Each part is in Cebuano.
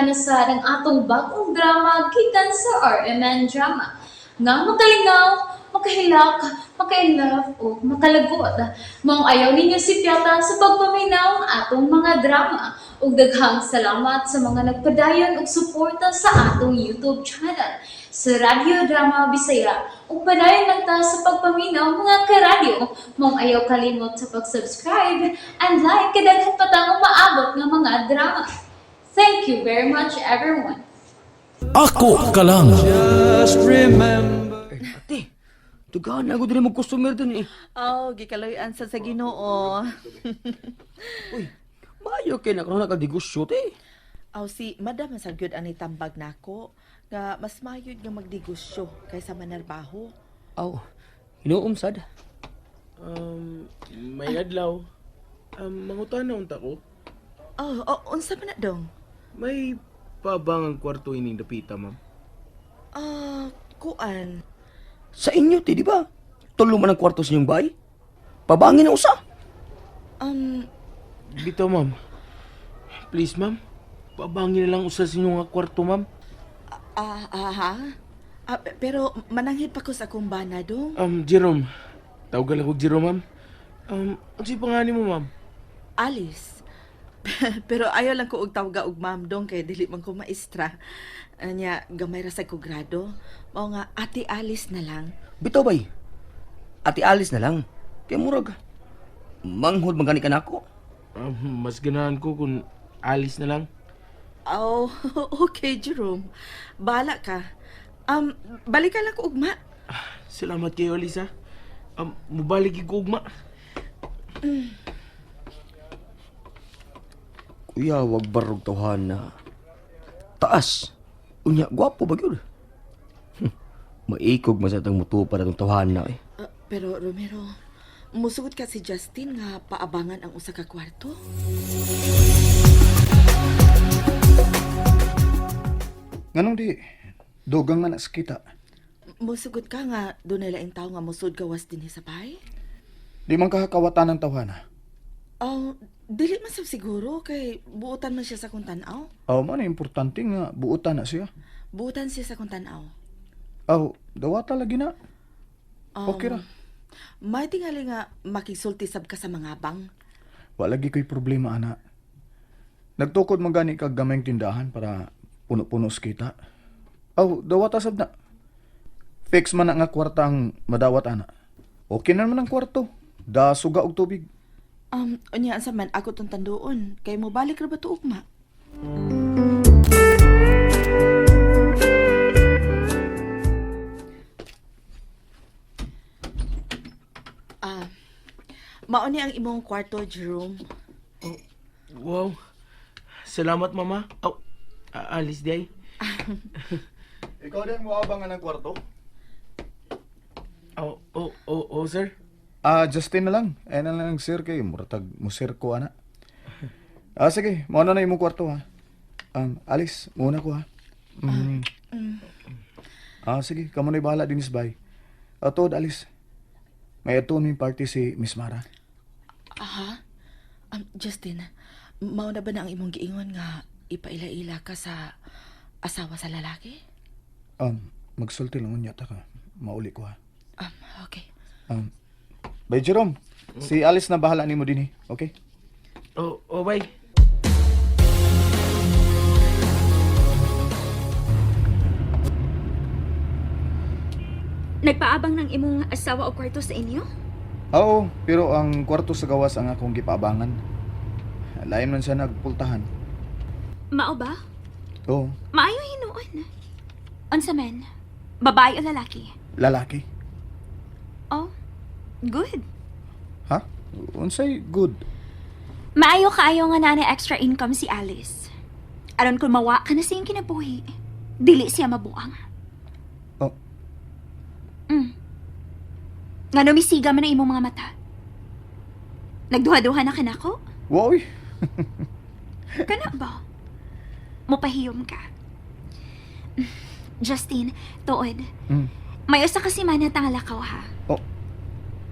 na sa ang atong bagong drama gikan sa RMN Drama. Nga makalingaw, makahilak, maka-inlove o makalagot. Maong ayaw ninyo sipyata sa pagpaminaw ang atong mga drama. Ug daghang salamat sa mga nagpadayon og suporta sa atong YouTube channel sa Radyo Drama Bisaya. Ug padayon lang ta sa pagpaminaw, mga karadyo. Maong ayaw kalimot sa pag-subscribe and like kay daghan pa tang umaabot nga mga drama. Thank you very much, everyone. Ako ka lang. Ate, dugaan na ako din mag-customer dun eh. Oh, gikaloy-an sa Ginoo. Uy, maayo kay na karon nakadegosyo te. Aw si Madam sa gyud ani tambag nako nga mas mayod nga magdegosyo kaysa manarbaho. Aw, hinuom sad. May adlaw. Mangutana unta ko. Oh, unsa man na dong? May pabang ang kwarto ining dapita, ma'am. Ah, kuan. Sa inyo te, di ba? Tulo man ang kwarto sa inyong bahay. Pabangin na usa. Bitaw, ma'am. Please, ma'am. Pabangin na lang usa sa inyong nga kwarto, ma'am. Ha? Pero mananghid pa ko sa akong bana dong. Jerome. Tawagan ako Jerome, ma'am. Ang si pangani mo, ma'am? Alice. Pero ayaw lang ko og tawga og ma'am dong kay dili man ko maestra. Anya gamay ra sa ko grado. Mao nga Ate Alice na lang. Bitaw bay. Ate Alice na lang. Kay murag manghod man gani ka nako. Mas ganahan ko kung alis na lang. Oh, okay, Jerome. Bahala ka. Balikan lang ko ugma. Salamat kayo, Alice, ha. Mubalik ko ugma. Kuya, wag barog tawhana. Taas. Unya, gwapo ba gyud? Maikog man sa itang mutuo para itong tawhana eh. Pero Romero, musugot ka si Justin nga paabangan ang usa ka kwarto? Nganong di, dugang man sa kita. Musugot ka nga dunay laing tawo nga musud gawas dinhi sa bahay? Di man kahakawatan ng tawhana. Oh, dili man sab siguro kay buotan man siya sa kong tan-aw. Aw man, importante nga buotan na siya. Buotan siya sa kong tan-aw. Aw, dawata lagi na. Okay ra. May tingali nga makigsulti sab ka sa mga bang. Wa lagi ko'y problema, ana. Nagtukod man gani kag gamayng tindahan para puno-puno sa kita. Aw, dawata sab na. Fix man na nga kwarta ang madawat, ana. Okay na naman ang kwarto. Da suga og tubig. Unya sa man ako tong tanduon kay mobalik ra ba to ugma? Ah, mao ni ang imong kwarto, Jerome. Wow. Salamat, mama. Oh, Alice, di ay. Ikaw din mo abangan ang kwarto? Oh, sir. Ah, Justin na lang. Ay na lang sir kay muratag mo sir ko ana. Ah, sige, mao na na imong kwarto ha. Alice, muna ko ha. Mm. Ah, sige, kamo na bahala dinis bay. Ah, tuod, Alice. May atuon mi party si Miss Mara. Aha. Justin, mao na ba na ang imong giingon nga ipaila-ila ka sa asawa sa lalaki? Magsulti lang unya ta ka. Mauli ko ha. Okay. Bay Jerome, si Alice na bahala nimo dinhi, okay? Oh, bye. Nagpaabang ng imong asawa o kwarto sa inyo? Oo, pero ang kwarto sa gawas ang akong gipaabangan. Lain man siya nagpultahan. Mao ba? Oo, Maayo hinuon. Unsa man? Babae o lalaki? lalaki. Oh, good. Ha? Unsay good? Maayo kaayo nga naa na extra income si Alice. Aron kung mawa ka na sa iyang kinabuhi, dili siya mabuang. Oh, Nga numisiga man ang imong mga mata. Nagduha-duha na ka nako? Woy. Kana ba? Mupahiyom ka. Justin, tuod. May usa ka semana tang lakaw ha. Oh,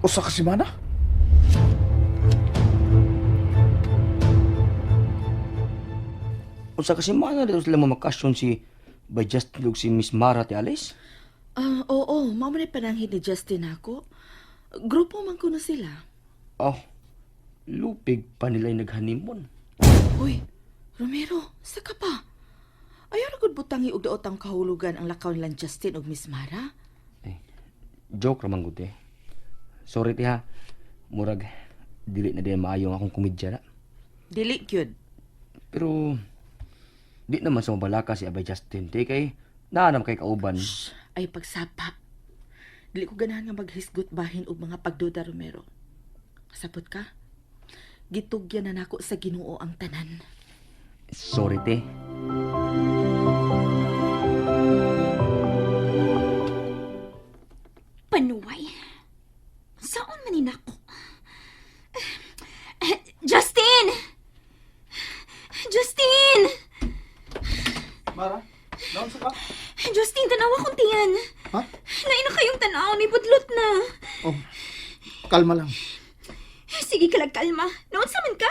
usa ka semana? Usa ka semana dito sila mamakasyon si by Justin ug si Miss Mara ti Alice. Ah, oo, mao man ni pananghid ni Justin ako. Grupo man kuno sila. Oh, lupig pa nila yung nag-honeymoon. Uy, Romero, sa ka pa? Ayaw ra gud butangi og daot ang kahulugan ang lakaw nilang Justin ug Miss Mara. Eh, joke ra man gud eh. Sorry ti ha. Murag dili na din maayo ang akong komedya na. Dili gyud. Pero di naman sa mabalaka si Abay Justin ti kay naanam kay kauban. Ay pagsapa. Dili ko ganahan nga maghisgot bahin og mga pagduda, Romero. Kasabot ka? Gitugyan na nako sa Ginoo ang tanan. Sorry te. Panuway. Saan man ni nako? Justin! Justin! Mara, naon sa ka? Justin, tanawa kong tiyan. Ha? Lain na kayong tanaw, may budlot na. Oh, kalma lang. Sige ka lang, kalma. Noon sa man ka?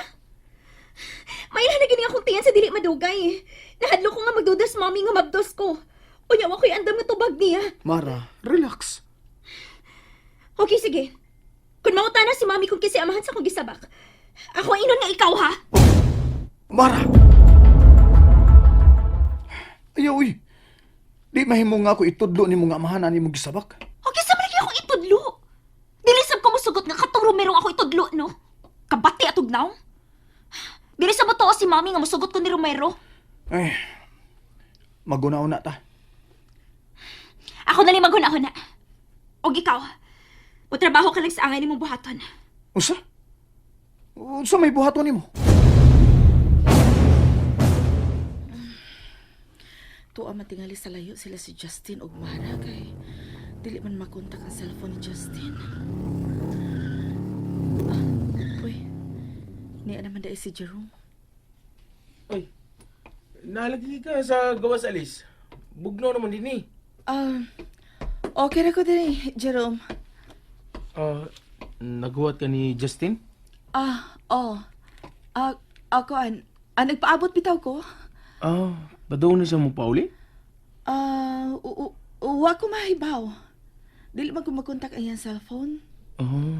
May na gini akong tiyan sa dili madugay. Nahadlo ko nga magdudas mami nga mabdos ko. Unya wa ko'y andam nga tubag niya. Mara, relax. Okay, sige. Kung mangutana si mami kung kasi amahan sa kong gisabak. Ako ang inon nga ikaw, ha? Mara! Ayaw, uy. Di mahimo nga ako itudlo ni mga amahan ani mo gisabak. Okay, sa malagi akong itudlo. Dili sab ko musugot nga katong Romero ako itudlo, no? Kabati atog naw. Dili sa mo si mami nga musugot ko ni Romero. Ay, maguna-una ta. Ako na lang maghuna-huna. Og ikaw, o trabaho ka lang sa angay nimong buhaton. Unsa? Unsa may buhaton nimo? Tuwa matingali sa layo sila si Justin ug Mara kay dili man makontak ang cellphone ni Justin. Ah, uy. Niya naman dai si Jerome. Uy, nalagi ka sa gawas, Alice. Bugno naman din eh. Ah, okay ra ko diri, Jerome. Ah, naghuwat ka ni Justin? Ah, oh. Ah, ako an, ah, nagpaabot bitaw ko. Ah, padoon na siya mo pauli? Ah, wa ko mahibaw. Dili man ko makontak ang iyang cellphone. Oh,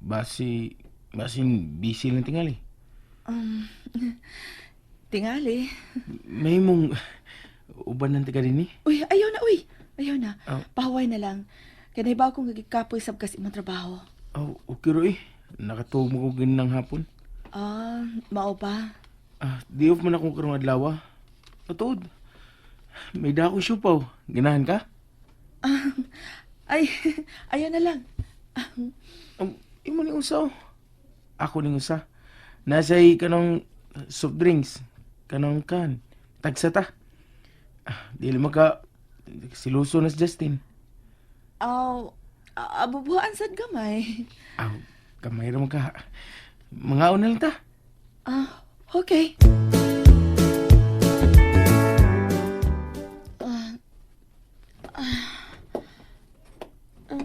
basi, basin busy lang tingali. Tingali. May mong uban ng taga din eh. Uy, ayaw na, uy. Ayaw na. Oh. Pahuway na lang. Kay nahibaw kong gagikapoy sab kasi imong trabaho. Oh, okay ro eh. Nakatuog mo ko ganun ng hapon. Ah, mao ba? Ah, di off man akong karong adlaw. Patuod. May da akong siupaw. Ganahan ka? Ay, ayaw na lang. Imo ni usa oh. Ako ni usa. Nasa'y kanang soft drinks. Kanang kan. Tagsa ta. Ah, dili maka siluso na si Justin. Aw, abubuhaan sad gamay. Aw, kamay ra man ka. Mga lang ta. Ah, okay. Ah, ah,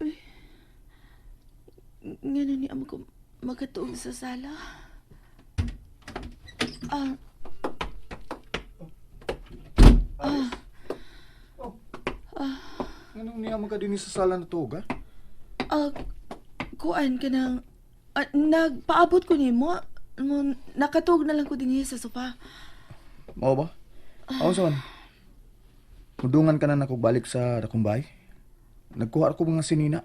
uy. Ngano ni amo ko makatuog sa sala? Ah, Anong niya man ka dinhi sa sala na tuog, ha? ah, kuan ka nang, ah, nagpaabot ko nimo. Mo, nakatuog na lang ko dinhi sa sofa. Mao ba? Ako sa man. Mudungan ka na nako balik sa dakong bahay. Nagkuha ako mga sinina.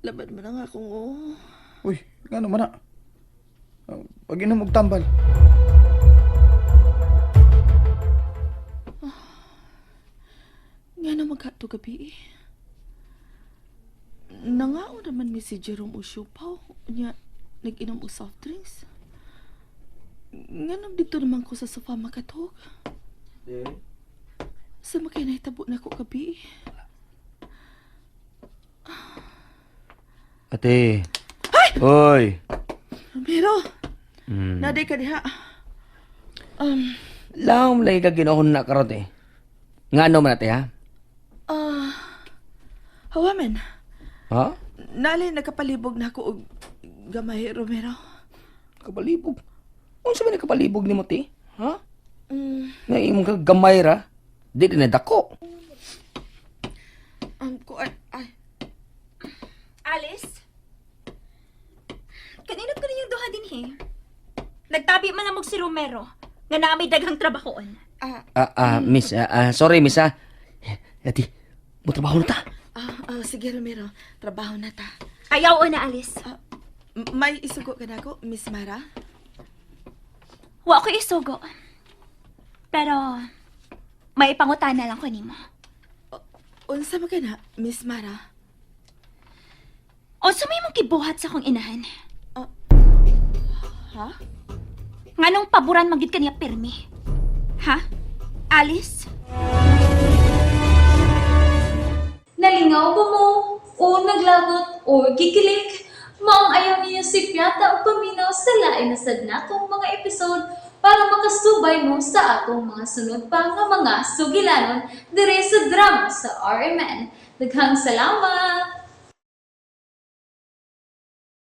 Laban mo na nga kung oo. Uy, ngano man na? Ah, Pag inom og tambal. Nga na magkato gabi eh. Nangao naman mi si Jerome o Siupaw. Nya, nag-inom og soft drinks. Nga nang dito naman ko sa sofa makatog. Sa makay nahitabo na ko gabi eh. Ate. Hoy. Romero, naday ka diha. Laom lagi ka ginoon na karot eh. Ngano man ate ha? Ah, hawa man. Ha? Nali, nakapalibog na ako og gamay, Romero. Kabalibog. Unsa man kapalibog nimo ti? Ha? Mm. Nga imong ka gamay ra. Dili na dako. Kuan, ay, Alice? Kanino ko ninyong duha din he? Nagtabi man amog si Romero nga naa may daghang trabahoon. ah, Miss, sorry miss ah. Ati, mo trabaho na ta. Sige Romero, trabaho na ta. Ayaw o na, Alice. May isugo ka na ako, Miss Mara? Wa ko isugo. Pero may pangutana lang ko nimo. Unsa man ka na, Miss Mara? Unsa may imong gibuhat sa akong inahan? Ha? Nganong paboran man gid kaniya pirmi? Ha? Alice? Nalingaw ba mo? O naglagot o gikilig? Maong ayaw niyo si Piata o paminaw sa lain na sad natong mga episode para makasubay mo sa atong mga sunod pa nga mga sugilanon dire sa drama sa RMN. Daghang salamat!